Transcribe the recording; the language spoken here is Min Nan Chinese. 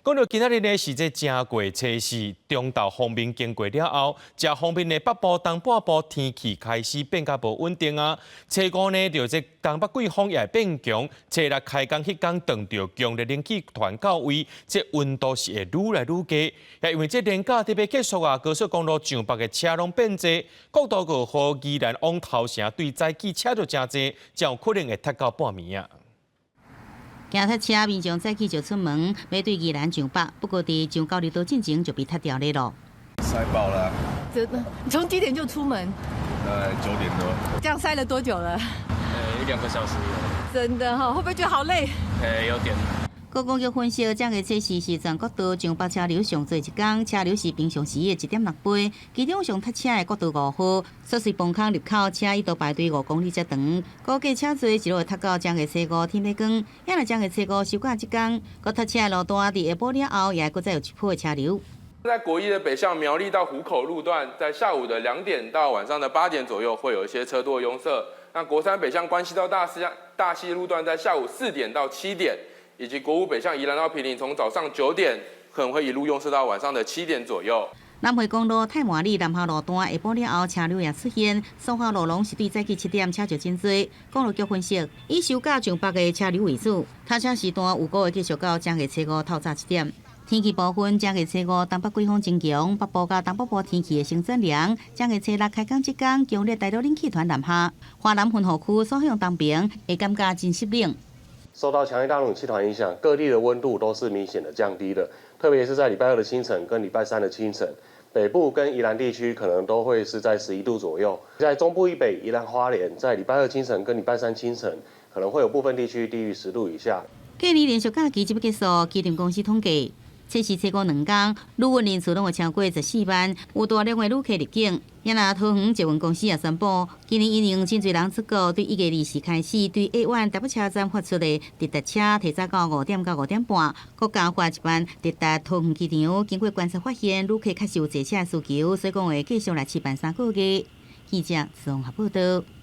講到今仔日呢，是這正月初四，中晝鋒面經過了後，這鋒面的北部、東半部天氣開始變較無穩定啊。初五呢，就這東北季風也會變強，初六開工彼工當著強烈冷氣團到位，這溫度是會愈來愈低。也因為這連假特別結束啊，高速公路上北的車攏變濟，國道五號宜蘭往頭城對早起車就誠濟，真有可能會塞到半暝啊。驚塞車，民眾早起就出門，欲對宜蘭上北。不過佇上交流道進前就被塞牢了。塞爆了！真的？你從幾點就出門？大概9點多。這樣塞了多久了？一兩個小時。真的哈，會不會覺得好累？有點。觀光局分析，正月初四是全國道上北車流上濟一工，車流是平常時的1.6倍。其中上塞車的國道五號，雪隧崩空入口車一度排隊5公里遮長，估計車濟一路會塞到正月初五天欲光。也若正月初五收假這工，閣塞車的路段佇下晡了後，也會閣再有一波的車流。在國一的北向苗栗到湖口路段，在下午的2點到晚上的8點左右，會有一些車多擁塞。那國三北向關西到大溪路段，在下午4點到7點。以及國五北向宜蘭到坪林，從早上9點可能會一路擁塞到晚上的7點左右。南迴公路太麻里南下路段下晡了後，車流也出現，蘇花路攏是對早起7點車就真濟。公路局分析，以收假上北的車流為主，塞車時段有可會繼續到正月初五透早7點。天氣部分，正月初五東北季風增強，北部佮東北部天氣會先轉涼。正月初六開工這工，強烈大陸冷氣團南下，華南雲雨區所向東邊會感覺真濕冷。受到強烈大陸冷氣團影響，各地的溫度都是明顯的降低的，特別是在禮拜二的清晨跟禮拜三的清晨，北部跟宜蘭地區可能都會是在11度左右。在中部以北，宜蘭花蓮，在禮拜二清晨跟禮拜三清晨，可能會有部分地區低於10度以下。過年連續假期這欲結束，機場公司統計，初四、初五兩工，旅運人次攏有超過14萬，有大量的旅客入境。也若桃園捷運公司也宣布，今年因應真濟人出國，對1月24開始，對下晚台北車站發出的直達車提早到5點到5點半，閣加發一班直達桃園機場。經過觀察發現，旅客確實有坐車的需求，所以講會繼續來試辦3個月。記者綜合報道。